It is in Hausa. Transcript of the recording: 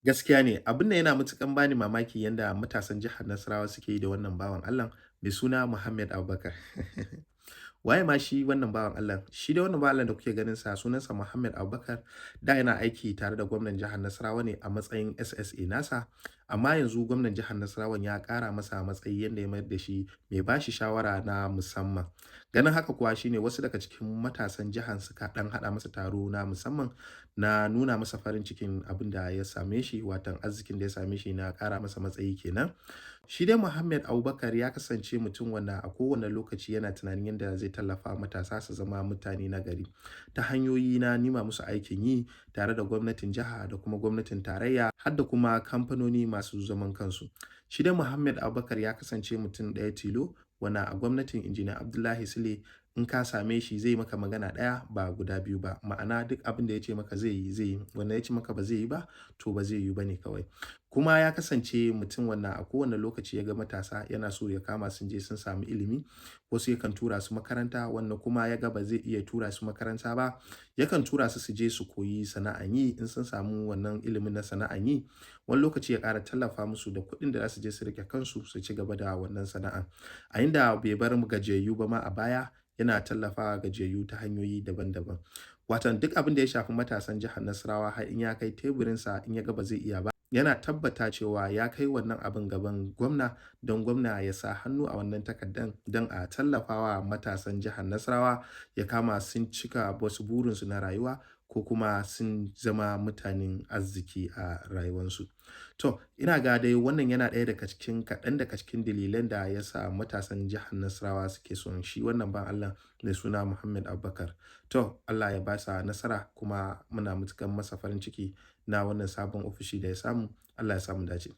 Gaskiya ne, abun nan yana matukan bani mamaki yanda matasan jihar Nasarawa suke yi da wannan bawan Allah mai suna Muhammad Abubakar. Waye ma shi wannan bawan Allah? Shi dai wannan bawan Allah da kuke ganin sa, sunansa Muhammad Abubakar. Da yana aiki tare da gwamnan jihar Nasarawa ne a matsayin SSA nasa, amma yanzu gwamnan jihar Nasarawan ya ƙara masa matsayi yanda ya mayar da shi mai bashi shawara na musamman. Ganin haka kuwa shine wasu daga cikin matasan jihar suka ɗan haɗa masa taro na musamman na nuna masa farin cikin abin da ya same shi, watan arzikin da ya same shi na ƙara masa matsayi kenan. Shi dai Muhammad Abubakar ya kasance mutum wanda a kowane lokaci yana tunanin yadda zai tallafa matasa su zama mutane na gari ta hanyoyi na nima musu aikin yi tare da gwamnatin jiha da kuma gwamnatin tarayya, har da kuma kamfanoni masu zaman kansu. Shi dai Muhammad Abubakar ya kasance mutum ɗaya tilo wanda a gwamnatin Injiniya Abdullahi Sule, in ka same shi, zai maka magana ɗaya ba guda biyu ba. Ma'ana, duk abin da ya ce maka zai yi, zai yi. Wanda ya ce maka ba zai yi ba, to ba zai yi ba ne kawai. Kuma ya kasance mutum wanda a kowane lokaci ya ga matasa, yana so ya kama sun je sun samu ilimi. Wasu yakan tura su makaranta, wanda kuma ya ga ba zai iya tura su makaranta ba, yakan tura su su je su koyi sana'an yi. In sun samu wannan ilimin na sana'an yi, wani lokaci ya ƙara tallafa musu da kuɗin da za su je su riƙe kansu su ci gaba da wannan sana'a. A inda bai bar gajiyayyu ba ma a baya, yana tallafawa gajiyayyu ta hanyoyi daban-daban. Watan duk abin da ya shafi matasan jihar Nasarawa, har in ya kai teburinsa, in ya ga ba zai iya ba, yana tabbata cewa ya kai wannan abin gaban gwamna don gwamna ya sa hannu a wannan takardan don a tallafawa matasan jihar Nasarawa ya kama sun cika wasu burinsu na rayuwa ko kuma sun zama mutanen arziki a rayuwansu. To, ina ga dai wannan yana ɗaya daga cikin kaɗan daga cikin dalilan da ya sa matasan jihar Nasarawa suke son shi wannan bawan Allah mai suna Muhammad Abubakar. To, Allah ya ba sa nasara, kuma muna matukan masa farin ciki na wannan sabon ofishi da ya samu. Allah ya samu dace.